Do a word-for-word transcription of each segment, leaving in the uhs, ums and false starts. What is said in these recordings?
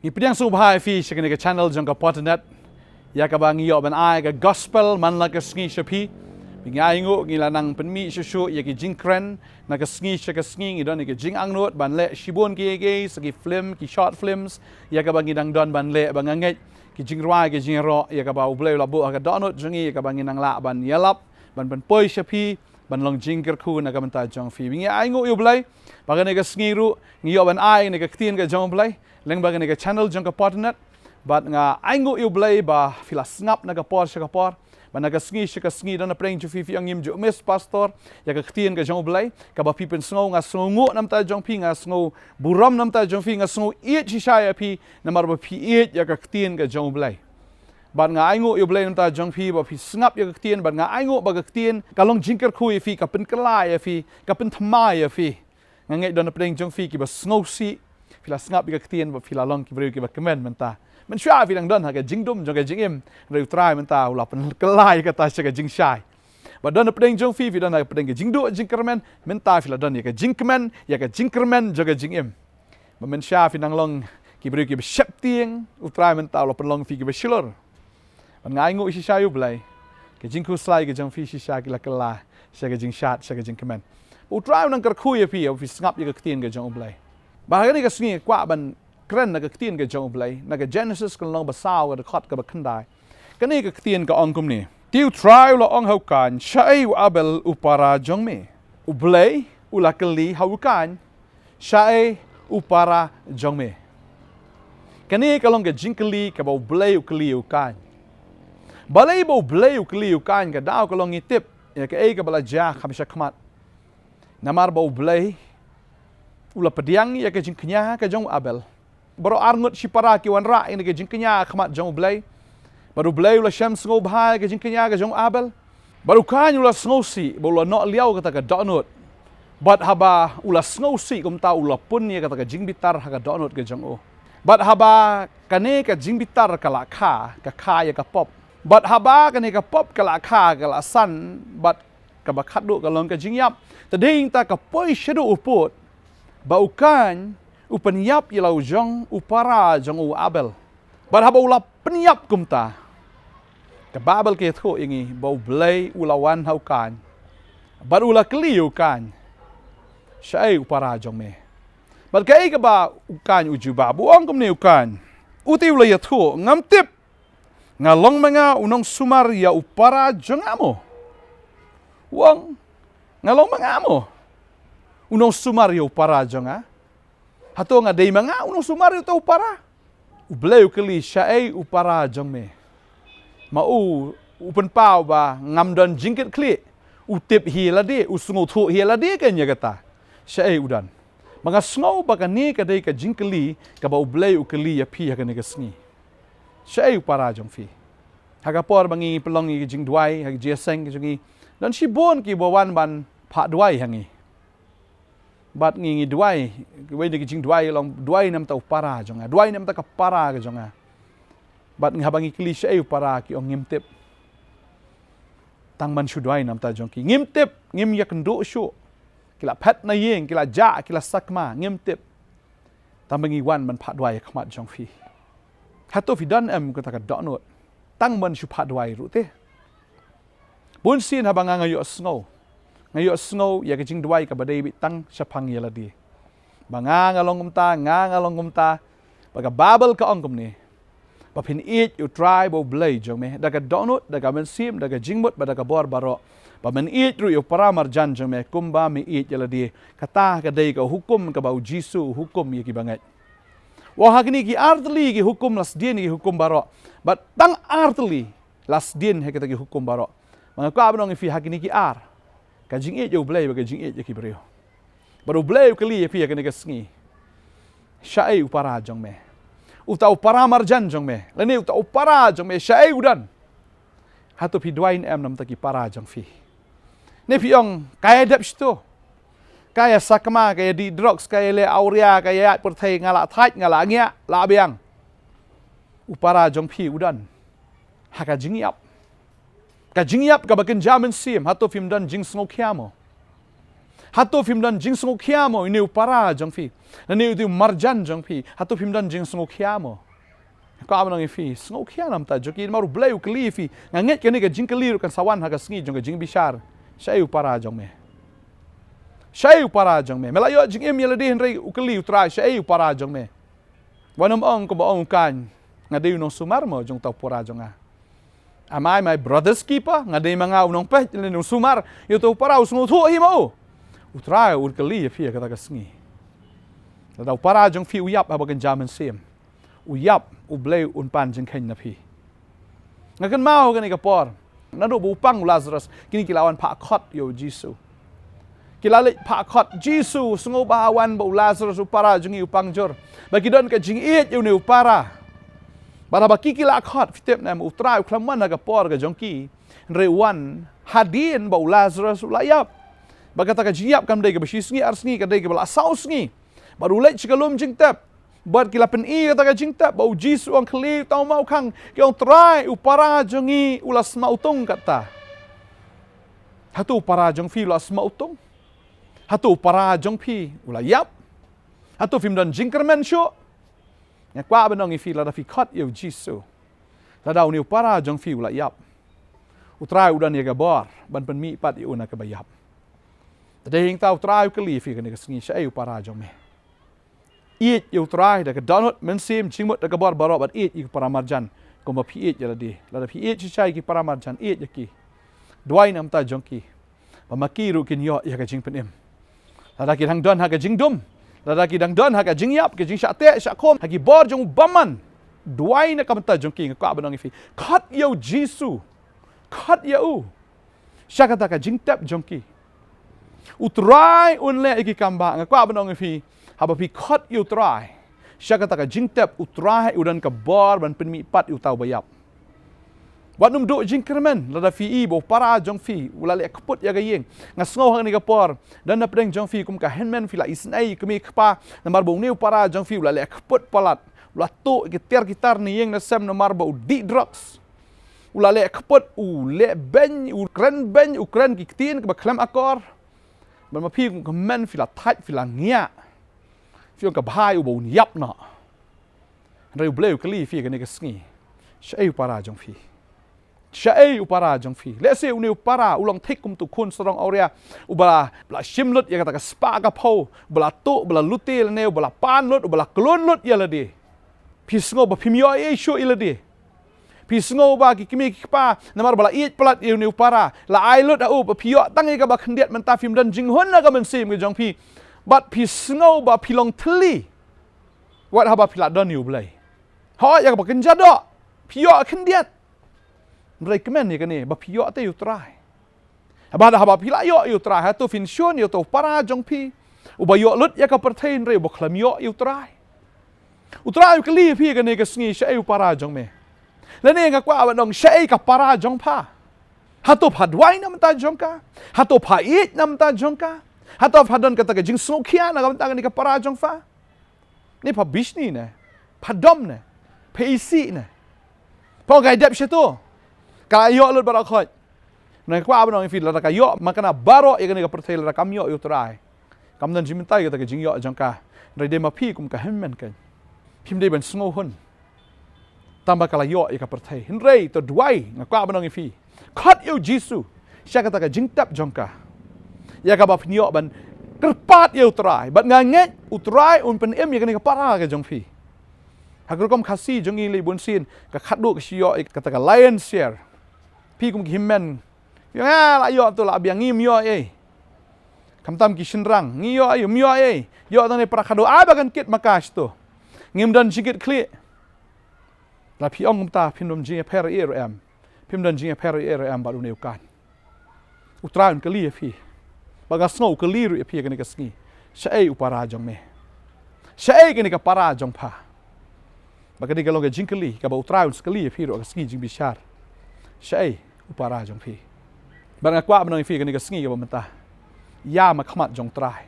Ngi pdiang sngewbha ïa phi sha kane ka channel jong ka Potternet, ïa kaba ngi ïoh ban ai ka gospel man la ka sngi sha phi. Ba ngi ainguh ngi la nang pynmih shuh shuh ïa ki jingkren na ka sngi sha ka sngi. Ngi don ïa ki jingangnud ban leh shibun ki, ki, sa ki film, ki short films, ïa kaba ngi dang don ban leh, ba nga ngeit ki jingrwai, ki jingïaroh, ïa kaba U Blei u la buh ha ka dohnud jong ngi, ïa kaba ngi nang lah ban ïalap, ban pynpoi sha phi, ban long jingkyrkhu na ka bynta jong phi. Ba ngi ainguh ïa U Blei ba kane ka sngi ruh ngi ïoh ban ai kane ka ktien ka jong U Blei lyngba kane ka channel jong ka Potternet. Bad nga ainguh ïa U Blei ba phi la sngap na ka por sha ka por, ba na ka sngi sha ka sngi don napdeng jong phi phi ong, ngim ju miss, Pastor, ïa ka ktien ka jong U Blei kaba phi pynsngew. Nga sngewnguh na ka bynta jong phi, nga sngew burom na ka bynta jong phi, nga sngew ïeit shisha ïa phi namar ba phi ïeit ïa ka ktien ka jong U Blei. Bad nga ainguh ïa U Blei na ka bynta jong phi ba phi sngap ïa ka ktien, bad nga ainguh ba ka ktien ka long jingkyrkhu ïa phi, ka pynkylla ïa phi, ka pynthymmai ïa phi. Nga ngeit don napdeng jong phi kiba sngewsih, phi la sngap ïa ka ktien bad phi la long ki briew kiba kmen mynta. Mynshuwa phi dang don ha ka jingdum jong ka jingim, hynrei U Trai mynta u la pynkylla ïa kata sha ka jingshai. Bad don napdeng jong phi, phi don ha ka pdeng ka jingduh jingkyrmen, mynta phi la don ïa ka jingkmen, ïa ka jingkyrmen jong ka jingim. Ba mynshuwa phi nang long ki briew kiba sheptieng, U Trai mynta u la pynlong phi kiba shlur. Bad nga ainguh shisha ïa U Blei, ka jingkhuslai ka jong phi shisha ki la kylla sha ka jingshad, sha ka jingkmen. Ba U Trai u nang kyrkhu ïa phi, ïa phi sngap ïa ka ktien ka jong U Blei. Ba ha kane ka sngi nga kwah ban kren na ka ktien ka jong U Blei na ka Genesis ka lynnong ba saw, ka dkhot kaba khyndai. Kane ka ktien ka ong kumne: Te U Trai u la ong ha u Kain, shaei u Abel u para jong me? U Blei u la kylli ha u Kain, shaei u para jong me? Kane ka long ka jingkylli kaba U Blei u kylli ïa u Kain. Balei ba U Blei u kylli ïa u Kain? Ka daw ka long ngi tip ïa kaei kaba la jia kham shakhmat. Namar ba U Blei u la pdiang ïa ka jingkñia ka jong u Abel. Baroh arngut shipara ki wanrah ïa ka jingkñia ha khmat jong U Blei. Bad U Blei u la shem sngewbha ïa ka jingkñia ka jong u Abel. Bad u Kain u la sngewsih, bad u la noh liaw kata ka dohnud. Bad haba u la sngewsih kumta, u la pun ïa kata ka jingbitar ha ka dohnud ka jong u. Bad haba kane ka jingbitar ka la kha, ka kha ïa ka pop. Bad haba kane ka pop ka la kha, ka la san, bad kaba khatduh ka long ka jingïap. Te dei nangta ka poi shaduh u pud ba u Kain u pynïap ïa la u jong u para jong u Abel. Bad haba u la pynïap kumta, ka Baibl ka ïathuh ïa ngi ba U Blei u la wan ha u Kain bad u la kylli ïa u Kain, shaei u para jong me? Bad kaei kaba u Kain u jubab? U ong kumne u Kain, u te u la ïathuh, ngam tip. Nga long ma nga u nongsumar ïa u para jong nga mo? U ong, nga long ma nga mo u nongsumar ïa u para jong nga? Hato nga dei ma nga u nongsumar ïa uta u para? U Blei u kylli, shaei u para jong me? Ma u u pynpaw ba ngam don jingkitkhlieh, u tip hi ïa lade, u sngewthuh hi ïa lade kein ïa kata. Shaei u don? Ba nga sngew ba kane ka dei ka jingkylli kaba U Blei u kylli ïa phi ha kane ka sngi. Shaei u para jong phi? Ha ka por ba ngi pynlong ïa ka jingduwai ha ka jingïaseng ka jong ngi, don shibun kiba wan ban phah duwai ha ngi. Bad ngi ngi duwai, kiwei na ki jingduwai long, duwai na bynta u para jong nga, duwai na bynta ka para ka jong nga. Bad ngi, haba ngi kylli shaei u para, ki ong ngim tip. Tang ban shu duwai na bynta jong ki, ngim tip, ngim ïakynduh shuh. Ki la phet na ïing, ki la jah, ki la sakma, ngim tip. Tang ba ngi wan ban phah duwai ha khmat jong phi. Hato phi don em kata ka dohnud? Tang ban shu phah duwai ruh te. Bunsien haba nga, nga ïohsngew, nga ïohsngew ïa ka jingduwai kaba dei beit tang shaphang ïa lade. Ba nga, nga long kumta, nga, nga long kumta. Ba ka Baibl ka ong kumne, ba phin ïeit ïa U Trai ba U Blei jong me da ka dohnud, da ka mynsiem, da ka jingmut bad da ka bor baroh. Ba men ïeit ruh ïa u para marjan jong me kumba me ïeit ïa lade. Kata ka dei ka hukum kaba U Jisu u hukum ïa ki bangeit. Wa ha kine ki ar tylli ki hukum la sdien ïa ki hukum baroh. Bad tang ar tylli la sdien ha kita ki hukum baroh. Ba nga kwah ban ong ïa phi ha kine ki ar, ka jingïeit ïa U Blei bad ka jingïeit ïa ki briew. Bad U Blei u kylli ïa phi ha kane ka sngi, shaei u para jong me? Uta u para marjan jong me, lane uta u para jong me, shaei u don? Hato phi duwai ne em na bynta ki para jong phi? Ne phi ong, ka ïa dep shito, ka ïa sakma, ka ïa dih drugs, ka ïa leh awria, ka ïa ïaid pyrthei, nga la thait, nga la ngiah, la biang. U para jong phi u don ha ka jingïap, ka jingïap kaba kynja mynsiem? Hato phim don jingsngewkhia mo? Hato phim don jingsngewkhia mo ïa une u para jong phi, lane ïa u marjan jong phi? Hato phim don jingsngewkhia mo? Nga kwah ban ong ïa phi, sngewkhia namar ta jong ki, namar U Blei u kylli ïa phi. Nga ngeit kane ka jingkylli ruh kan sa wan ha ka sngi jong ka jingbishar. Shaei u para jong me? Shaei u para jong me? Me la ïoh jingim ïa lade, hynrei u kylli U Trai, shaei u para jong me? Wat nym ong kumba ong u Kain, nga dei u nongsumar mo jong uta u para jong nga? Am I my brother's keeper? Nga dei ma nga u nongpeit lane u nongsumar ïa uta u para, u sngewthuh hi mo u? U Trai un kylli ïa phi ha kata ka sngi. Lada u para jong phi u ïap haba kynja mynsiem, u ïap, U Blei un pan jingkheiñ na phi. Nga kynmaw ha kane ka por, naduh ba u pang u Lazarus, kine ki la wan phah khot ïa u Jisu. Ki la leit phah khot: Jisu, sngewbha wan bad u Lazarus u para jong ngi u pang jur, ba ki don ka jingïeit ïa une u para. Bad haba ki ki la khot, phi tip ne em, U Trai u khlem wan ha ka por ka jong ki, hynrei u wan hadien ba u Lazarus u la ïap. Bad kata ka jingïap kam dei kaba shi sngi ar sngi, ka dei kaba la saw sngi. Bad u leit sha ka lum jingtep. Bad ki la pyni kata ka jingtep ba u Jisu u ong, khlieh, uta u maw khang. Ki ong, Trai, u para jong ngi u la sma utung katta. Hato u para jong phi u la sma utung? Hato u para jong phi u la ïap? Hato phim don jingkyrmen shuh? Nga kwah ban ong ïa phi, lada phi khot ïa u Jisu, lada une u para jong phi u la ïap, U Trai u don ïa ka bor ban pynmih pat ïa u na kaba ïap. Te dei hangta U Trai u kylli ïa phi kane ka sngi, shaei u para jong me? Ïeit ïa U Trai da ka dohnud, mynsiem, jingmut, da ka bor baroh, bad ïeit ïa ki para marjan kumba phi ïeit ïa lade. Lada phi ïeit shisha ïa ki para marjan, ïeit ïa ki, duwai na ka bynta jong ki, ba ma ki ruh kin ïoh ïa ka jingpynim. Lada ki dang don ha ka jingdum, lada ki dang don ha ka jingïap, ka jingshah teh shah khum, ha ki bor jong u bymman, duwai na ka bynta jong ki. Nga kwah ban ong ïa phi, khot ïa u Jisu. Khot ïa u sha kata ka jingtep jong ki. U Trai un leh ïa ki kambah. Nga kwah ban ong ïa phi, haba phi khot ïa U Trai sha kata ka jingtep, U Trai u don ka bor ban pynmih pat ïa uta uba ïap. Wat nym duh jingkyrmen lada phi i ba u para jong phi u la leh kput ïa ka ïing. Nga sngew ha kane ka por, don na pdeng jong phi kum ka hynmen phi la isynei ïa ki kmie ki kpa, namar ba une u para jong phi u la leh kput palat, u la tuh ïa ki tiar ki tar na ïing na sem namar ba u dih drugs. U la leh kput, u leh beiñ, u kren beiñ, u kren ki ktien kiba khlem akor. Bad ma phi kum ka hynmen phi la thait, phi la ngiah. Phi ong, ka bha ïa u ba un ïap noh. Hynrei U Blei u kylli ïa phi kane ka sngi, shaei u para jong phi? Shaei u para jong phi? Lehse une u para u long thik kum utu u khun sarong awria, uba la shim lut ïa kata ka spah ka phew, uba la tuh, uba la lute lane uba la pan lut, uba la khlun lut ïa lade. Phi sngew ba phim ïoh ei ei shuh ïa lade. Phi sngew ba ki kmie ki kpa, namar ba la ïeit palat ïa une u para, la ai lut ha u, ba phi ïoh tang ïa kaba khyndiat. Mynta phim don jinghun ha ka mynsiem ka jong phi, bad phi sngew ba phi long thylli. Wat haba phi la don ïa U Blei, hooid, ïa kaba kynja doh phi ïoh khyndiat. Hynrei kmen ïa kane, ba phi ïoh te ïa U Trai. Haba, haba phi la ïoh ïa U Trai, hato phin shun ïa uta u para jong phi uba ïoh lut ïa ka pyrthei hynrei uba khlem ïoh ïa U Trai? U Trai u kylli ïa phi kane ka sngi, shaei u para jong me? Lane nga kwah ban ong, shaei ka para jong pha? Hato pha duwai na ka bynta jong ka? Hato pha ïeit na ka bynta jong ka? Hato pha don kata ka jingsngewkhia na ka bynta kane ka para jong pha? Ne pha bishni ne, pha dom ne, pha isih ne, pha ong, ka dep shato, ka la ïoh lut baroh khoit. Nga kwah ban ong ïa phi, lada ka ïoh makna baroh ïa kane ka pyrthei, lada kam ïoh ïa U Trai, kam don jingmyntoi kata ka jingïoh jong ka. Hynrei dei ma phi kum ka hynmen keiñ, phim dei ban sngewhun. Tang ba ka la ïoh ïa ka pyrthei. Hynrei to duwai, nga kwah ban ong ïa phi, khot ïa u Jisu sha kata ka jingtep jong ka, ïa kaba phin ïoh ban kyrpad ïa U Trai. Bad nga ngeit U Trai un pynim ïa kane ka para ka jong phi. Ha ka rukom Khasi jong ngi lei bunsien, ka khadduh ka shu ïoh ïa kata ka lion's share. Phi kum ki hynmen, phi ong, ah, la ïoh to la biang, ngim ïoh ei. Khamtam ki shynrang, ngi ïoh ei, ym ïoh ei. Ïoh tang ne para khadduh, ai ba kan kit ma ka shato. Ngim don jingkit khlieh. La phi ong kumta, phim don jingïapher ei ruh em. Phim don jingïapher ei ruh em bad une u Kain. U Trai un kylli ïa phi. Bad nga sngew u kylli ruh ïa phi kane ka sngi, shaei u para jong me? Shaei kane ka para jong pha? Bad ka dei ka long ka jingkylli kaba U Trai un sa kylli ïa phi ruh ha ka sngi jingbishar. Shaei u para jong phi? Bad nga kwah ban ong ïa phi kane ka sngi kaba mynta, ïa ma khmat jong U Trai.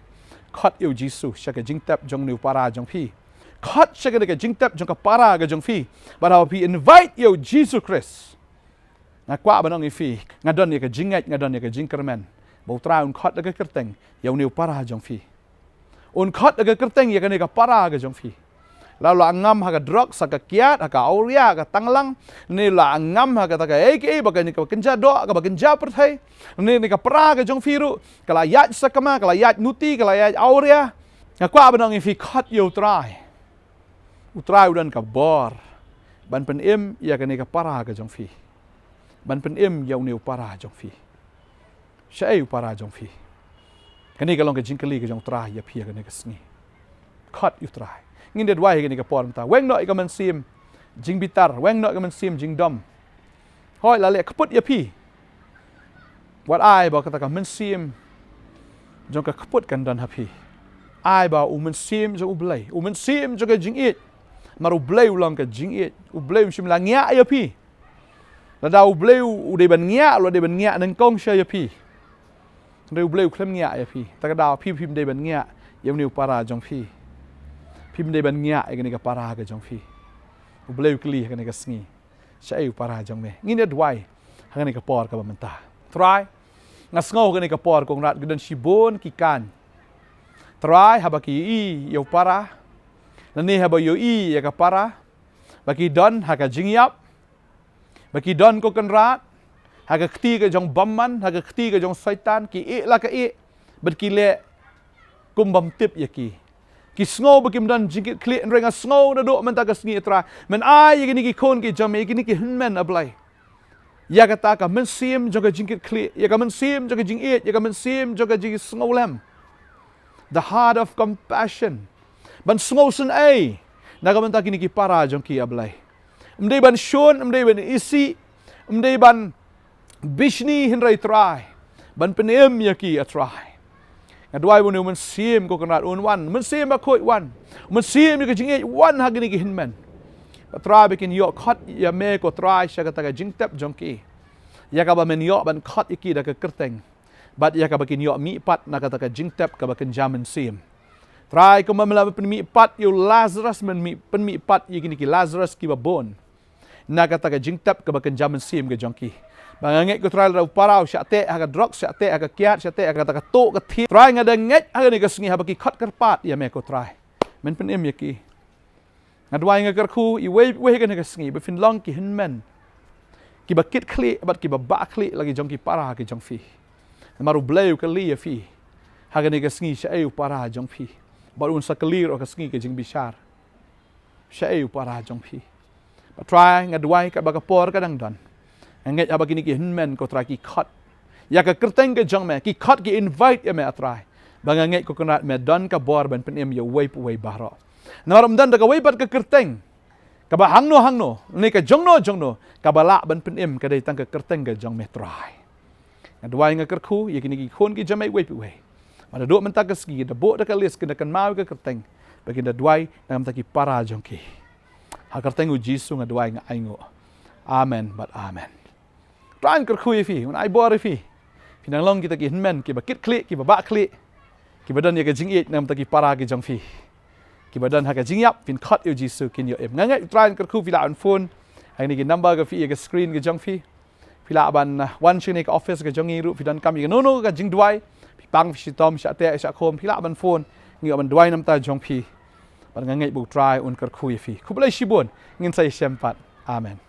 Khot ïa u Jisu sha ka jingtep jong une u para jong phi. Khot sha kane ka jingtep jong ka para ka jong phi. Bad haba phi invite ïa u Jisu Khrist, nga kwah ban ong ïa phi, nga don ïa ka jingngeit, nga don ïa ka jingkyrmen ba U Trai un khot da ka kyrteng ïa une u para jong phi. Un khot da ka kyrteng ïa kane ka para ka jong phi. La u la ngam ha ka drok, ha ka kiad, ha ka awria, ha ka tanglang, ne la ngam ha kata kaei kaei ba kane ka kynja doh, kaba kynja pyrthei. Ne, ne ka para ka jong phi ruh ka la ïaid sakma, ka la ïaid nuti, ka la ïaid awria. Nga kwah ban ong ïa phi, khot ïa U Trai. U Trai u don ka bor ban pynim ïa kane ka para ka jong phi. Ban pynim ïa une u para jong phi. Shaei u para jong phi? Kane ka long ka jingkylli ka jong U Trai ïa phi ha kane ka sngi. Khot ïa U Trai. Ngin da duwai ha kane ka por mynta. Weng noh ïa ka mynsiem jingbitar, weng noh ïa ka mynsiem jingdom. Hooid, la leh kput ïa phi. Wat ai ba kata ka mynsiem jong ka kput kan don ha phi. Ai ba u mynsiem jong U Blei, u mynsiem jong ka jingïeit. Namar U Blei u long ka jingïeit. U Blei um shym la ngiah ïa phi. Lada U Blei u dei ban ngiah, u la dei ban ngiah nyngkong sha ïa phi. Hynrei U Blei u khlem ngiah ïa phi. Ta ka daw phi phim dei ban ngiah ïa une u para jong phi. Phim dei ban ngiah ïa kane ka para ka jong phi. U Blei u kylli ha kane ka sngi, shaei u para jong me? Ngin da duwai ha kane ka por kaba mynta. Trai, nga sngew ha kane ka por, Kynrad, ki don shibun ki kan, Trai, haba ki ïohi ïa u para, lane haba ïohi ïa ka para, ba ki don ha ka jingïap, ba ki don, ko Kynrad, ha ka kti ka jong bymman, ha ka kti ka jong Soitan, ki ïeh la ka ïeh, bad ki leh kum bym tip ïa ki. Ki sngew ba kim don jingkitkhlieh. Hynrei nga sngew naduh mynta ka sngi, Trai, men ai ïa kine ki khun ki jong me, ïa kine ki hynmen, A Blei, ïa kata ka mynsiem jong ka jingkitkhlieh, ïa ka mynsiem jong ka jingïeit, ïa ka mynsiem jong ka jingsngewlem. The heart of compassion. Ban sngewsynei na ka bynta kine ki para jong ki, A Blei. Ym dei ban shun, ym dei ban isih, ym dei ban bishni, hynrei Trai, ban pynim ïa ki, A Trai. Nga duwai ba une u mynsiem, ko Kynrad, un wan, mynsiem bakhuid wan, mynsiem ïa ka jingïeit wan ha kine ki hynmen. Ba Trai, ba kin ïoh khot ïa me, ko Trai, sha kata ka jingtep jong ki, ïa kaba men ïoh ban khot ïa ki da ka kyrteng. Bad ïa kaba kin ïoh mihpat na kata ka jingtep kaba kynja mynsiem. Trai, kumba me la pynmihpat ïa u Lazarus, men mih, pynmihpat ïa kine ki Lazarus kiba bun na kata ka jingtep kaba kynja mynsiem ka jong ki. Ba nga ngeit, ko Trai, lada u para u shah teh ha ka drok, shah teh ha ka kiad, shah teh ha kata ka tuh ka thied, Trai, nga da ngeit ha kane ka sngi, haba ki khot kyrpad ïa me, ko Trai, men pynim ïa ki. Nga duwai, nga kyrkhu iwei pa iwei ha kane ka sngi ba phin long ki hynmen kiba kitkhlieh bad kiba bakhlieh la ki jong ki para ki jong phi. Namar U Blei u kylli ïa phi ha kane ka sngi, shaei u para jong phi? Bad un sa kylli ruh ha ka sngi ka jingbishar, shaei u para jong phi? Bad Trai, nga duwai katba ka por ka dang don, nga ngeit haba kine ki hynmen, ko Trai, ki khot ïa ka kyrteng ka jong me, ki khot, ki invite ïa me, A Trai, ba nga ngeit, ko Kynrad, me don ka bor ban pynim ïa uwei pa uwei baroh. Namar ym don da kawei pat ka kyrteng kaba hangno hangno, ne ka jongno jongno, kaba lah ban pynim, ka dei tang ka kyrteng ka jong me, Trai. Nga duwai, nga kyrkhu ïa kine ki khun ki jong me iwei pa iwei, ba naduh mynta ka sngi, ki da buh da ka list, ki da kynmaw ïa ka kyrteng, ba kin da duwai na ka bynta ki para jong ki. Ha ka kyrteng U Jisu nga duwai, nga ainguh. Amen bad amen. Trai un kyrkhu ïa phi, un ai bor ïa phi. Phin nang long kita ki hynmen kiba kitkhlieh, kiba bakhlieh, kiba don ïa ka jingïeit na ka bynta ki para ki jong phi, kiba don ha ka jingïap. Phin khot ïa U Jisu, kin ïoh im. Nga ngeit U Trai un kyrkhu. Phi lah ban phone ha kine ki number ka phi ïa ka screen ka jong phi. Phi lah ban, uh, wan sha kane ka office ka jong ngi ruh, phi donkam ïa kano kano ka jingduwai, phi pang, phi shitom, shah teh, shah khum, phi lah ban phone. Ngi ïoh ban duwai na ka bynta jong phi. Bad nga ngeit ba U Trai un kyrkhu ïa phi. Khublei shibun. Ngin sa ïashem pat. Amen.